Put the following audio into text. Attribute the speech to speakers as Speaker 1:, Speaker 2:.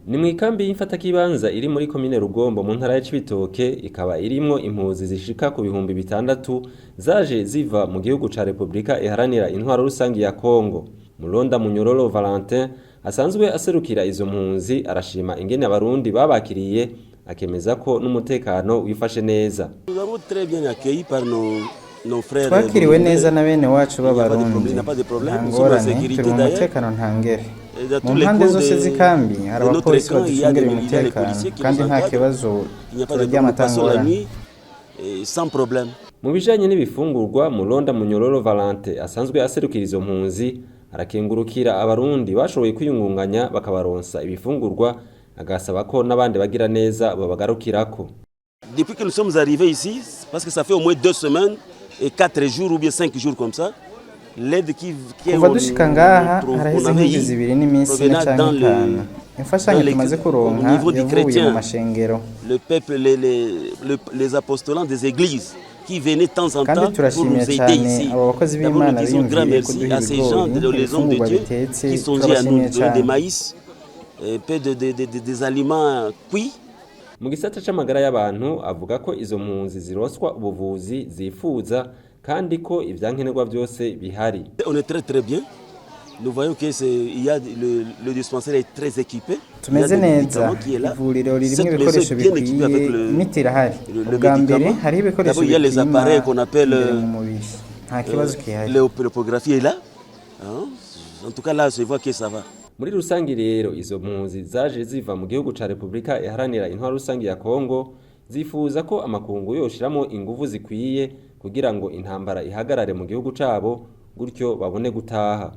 Speaker 1: Ni mu ikambi y'imfatakibanza iri muri komine Rugombo mu ntara ya Cibitoke, ikaba irimwo impunzi zishika ku 6000 zaje ziva mu gihugu ca Republika Iharanira Intwaro Rusangi ya Kongo. Muronda Munyororo Valentin asanzwe aserukira izo mpunzi arashima ingene Abarundi babakiriye, akemeza ko n'umutekano wifashe neza.
Speaker 2: Twakiriwe neza na bene wacu b'Abarundi, nta ngorane, turi mu mutekano ntangere. Mu mpande zose z'ikambi hari abapolisi baducungereye umutekano kandi nta kibazo, turaryama ata ngorane.
Speaker 1: Mu bijanye n'ibifungurwa, Muronda Munyororo Valente asanzwe aserukira izo mpunzi arakengurukira Abarundi bashoboye kwiyungunganya bakabaronsa ibifungurwa, agasaba ko n'abandi bagira neza babagarukirako.
Speaker 3: Depuis que nous sommes arrivés ici, parce que ça fait au moins 2 semaines et 4 jours ou bien 5 jours comme ça, l'aide qui
Speaker 2: Kuva dushika ngaha haraheze nk'indwi 2 n'iminsi 4 canke 5. Imfashanyo tumaze kuronka yavuye mu mashengero.
Speaker 3: Le peuple, les apostolants des églises qui venaient de temps en
Speaker 2: Kandi
Speaker 3: temps pour
Speaker 2: turashimiye
Speaker 3: nous aider
Speaker 2: cyane
Speaker 3: ici.
Speaker 2: abo bakozi
Speaker 3: D'abord, nous
Speaker 2: b'Imana
Speaker 3: disons grand
Speaker 2: biyumviriye
Speaker 3: merci
Speaker 2: kuduha
Speaker 3: à ces gens,
Speaker 2: ibigori,
Speaker 3: les hommes de
Speaker 2: ibifungurwa
Speaker 3: Dieu,
Speaker 2: bitetse.
Speaker 3: qui sont à nous
Speaker 2: Turabashimiye
Speaker 3: donner des
Speaker 2: cyane.
Speaker 3: maïs, et peu des aliments cuits.
Speaker 1: Mu gisata c'amagara y'abantu, avuga ko izo mpunzi zironswa ubuvuzi zifuza kandi ko ivyankenerwa vyose bihari.
Speaker 3: On est très très bien. Nous voyons que c'est, il y a le dispensaire est très équipé.
Speaker 2: Tumeze neza, ivuriro ririmo ibikoresho bikwiye, imiti irahari. Ubwa mbere hariho ibikoresho bipima imbere mu mubiri, nta kibazo gihari.
Speaker 3: L'échographie est là. Hein? En tout cas là, je vois que ça va.
Speaker 1: Muri rusangi rero, izo mpunzi zaje ziva mu gihugu ca Republika Iharanira Intwaro Rusangi ya Kongo zifuza ko amakungu yoshiramo inguvu zikwiye kugira ngo intambara ihagarare mu gihugu cabo, gutyo babone gutaha.